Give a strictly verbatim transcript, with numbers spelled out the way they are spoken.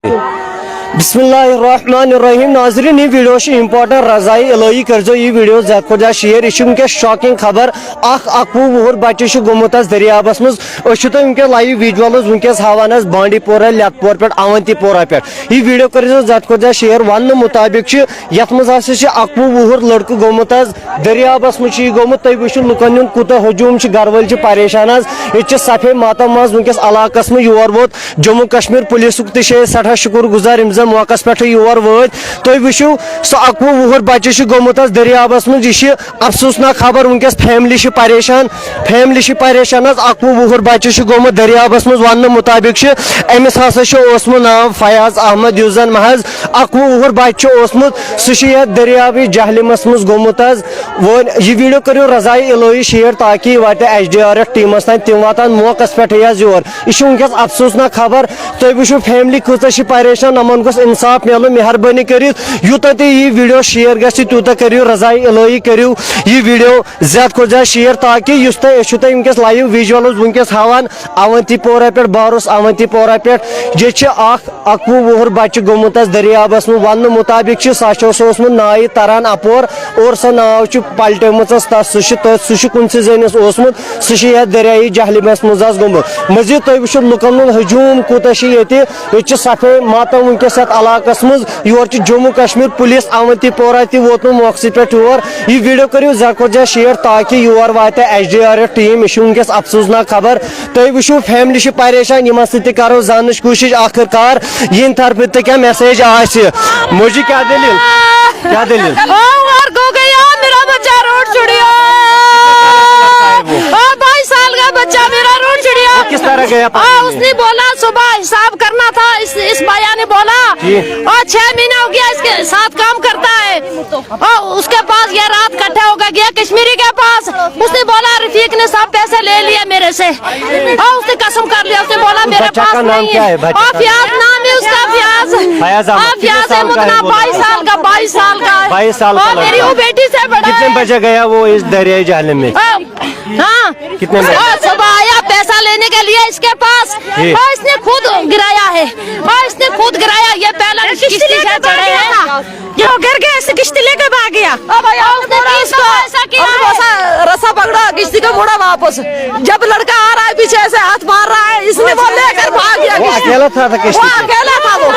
بسم اللہ الرحمن الرحیم۔ ناظرین، یہ ویڈیو چھ امپورٹنٹ، رضائے الہی کٔرزیو یہ ویڈیو زیادٕ کھۄتہٕ زیادٕ شیئر۔ یہ چھ وٕنکیٚس شاکنگ خبر، اکھ اکوُہ وُہُر بچہِ چھُ گوٚمُت حظ دٔریابس منٛز۔ أسۍ چھِ تۄہہِ وٕنکیٚس لایو ویجولز وٕنکیٚس ہاوان حظ بانڈی پورہ، لٮ۪تھ پور پٮ۪ٹھ، اونتی پورہ پٮ۪ٹھ۔ یہ ویڈیو کٔرزیو زیادٕ کھۄتہٕ زیادٕ شیئر۔ وننہٕ مطابق چھِ یتھ منٛز ہسا چھِ اکوُہ وُہُر لڑکہٕ گوٚمُت حظ دٔریابس منٛز چھُ یہِ گوٚمُت۔ تُہۍ وٕچھِو لُکن ہُنٛد کوٗتاہ ہجوم چھُ، گرٕ وٲلۍ چھِ پریشان حظ۔ ییٚتہِ چھِ صفے ماتم منٛز وٕنکیٚس علاقس منٛز۔ یور ووت جموں کشمیر پُلیٖسُک تہِ چھِ أسۍ سٮ۪ٹھاہ شُکُر گُزار، یِم زن موقعس پٮ۪ٹھٕے یور وٲتۍ۔ تُہۍ وٕچھِو، سُہ اکوُہ وُہُر بچہِ چھُ گوٚمُت حظ دٔریابس منٛز۔ یہِ چھِ افسوسناک خبر۔ وٕنکیٚس فیملی چھِ پریشان، فیملی چھِ پریشان حظ۔ اکوُہ وُہُر بچہِ چھُ گوٚمُت دٔریابس منٛز۔ وننہٕ مطابق چھُ أمِس ہسا چھُ اوسمُت ناو فیاض احمد، یُس زن محض اکوُہ وُہُر بچہِ چھُ اوسمُت۔ سُہ چھُ یتھ دٔریاوٕے جہلمس منٛز گوٚمُت حظ۔ وۄنۍ یہِ ویڈیو کٔرِو رضایہِ الہی شیئر، تاکہِ یہِ واتہِ ایچ ڈی آر ایف ٹیمس تام، تِم واتن موقعس پٮ۪ٹھٕے حظ یور۔ یہِ چھِ وٕنکیٚس افسوسناک خبر۔ تُہۍ وٕچھِو فیملی کۭژاہ چھِ پریشان، یِمن گوٚژھ انصاف میلُن۔ مہربٲنی کٔرِتھ یوٗتاہ تہِ یہِ ویڈیو شیئر گژھِ، تیوٗتاہ کٔرِو۔ رضایہِ الہی کٔرِو یہِ ویڈیو زیادٕ کھۄتہٕ زیادٕ شیئر، تاکہِ یُس تۄہہِ، أسۍ چھِو تۄہہِ وٕنکیٚس لایو ویجولز وٕنکیٚس ہاوان اونتی پورہ پٮ۪ٹھ، بہٕ اوسُس اونتی پورہ پٮ۪ٹھ۔ ییٚتہِ چھِ اکھ اکوُہ وُہُر بچہِ گوٚمُت حظ دٔریابس منٛز۔ وننہٕ مطابق چھُ سُہ ہسا اوس اوسمُت نایہِ تران اپور، اور سۄ ناو چھِ پلٹیمٕژ حظ تس۔ سُہ چھُ تٔتھۍ، سُہ چھُ کُنسٕے زٔنِس اوسمُت، سُہ چھُ یتھ دٔریایہِ جہلمس منٛز حظ گوٚمُت۔ مزید تُہۍ وٕچھِو لُکن ہُنٛد ہجوم کوٗتاہ چھُ ییٚتہِ۔ ییٚتہِ چھِ صفے ماتم وٕنکیٚس یتھ علاقس منٛز۔ یور چھُ جموں کشمیر پُلیٖس اونتی پورہ تہِ ووتمُت موقعس پٮ۪ٹھ یور۔ یہِ ویڈیو کٔرِو زیادٕ کھۄتہٕ زیادٕ شیئر، تاکہِ یور واتہِ H D R F team. یہِ چھُ وٕنکیٚس افسوسناک خبر۔ تُہۍ وٕچھِو فیملی چھِ پریشان، یِمن سۭتۍ تہِ کرو زاننٕچ کوٗشِش آخر کار یِہنٛدِ طرفہٕ تہِ کیٛاہ میسیج آسہِ۔ موجی، کیٛاہ دٔلیٖل؟ کیٛاہ دٔلیٖل؟ اور گو گیا میرا بچہ روڈ چھڑیا۔ بائیس سال کا بچہ میرا روڈ چھڑیا۔ کس طرح گیا پانی میں؟ اس نے بولا صبح حساب کرنا تھا، اس اس بھیا نے بولا۔ جی۔ اور چھ مہینہ ہو گیا اس کے ساتھ کام کرتا ہے۔ اور اس کے پاس یہ رات کٹھا ہوگا، گیا کشمیری کے پاس، اس نے بولا رفیق نے سب پیسے لے لیے میرے سے۔ اور اس نے قسم کر لیا، اس نے بولا میرے پاس نہیں ہے۔ اور فیاض نام ہے اس کا، فیاض۔ فیاض احمد، اور فیاض احمد نا، بائیس سال کا، بائیس سال کا ہے۔ بائیس سال کا اور میری وہ بیٹی سے بڑا ہے۔ کتنے بجے گیا وہ اس دریائے جہلم میں؟ ہاں۔ کتنے بجے؟ اور صبح آیا پیسہ لینے کے لیے اس کے پاس، جی۔ اور اس نے خود گرایا ہے، اور اس نے خود گرایا۔ یہ پہلا قسط لے کے چڑھے ہیں۔ یہ گر گیا، اس کشتی لے کے بھاگ گیا۔ اب بھائی، آپ نے اس کو ایسا کیا ہے؟ رسا پکڑا، کشتی کو موڑا واپس۔ جب لڑکا آ رہا ہے پیچھے سے ہاتھ مار رہا ہے، اس نے وہ لے کر بھاگ گیا۔ وہ اکیلا تھا، تھا کشتی وہ اکیلا تھا وہ۔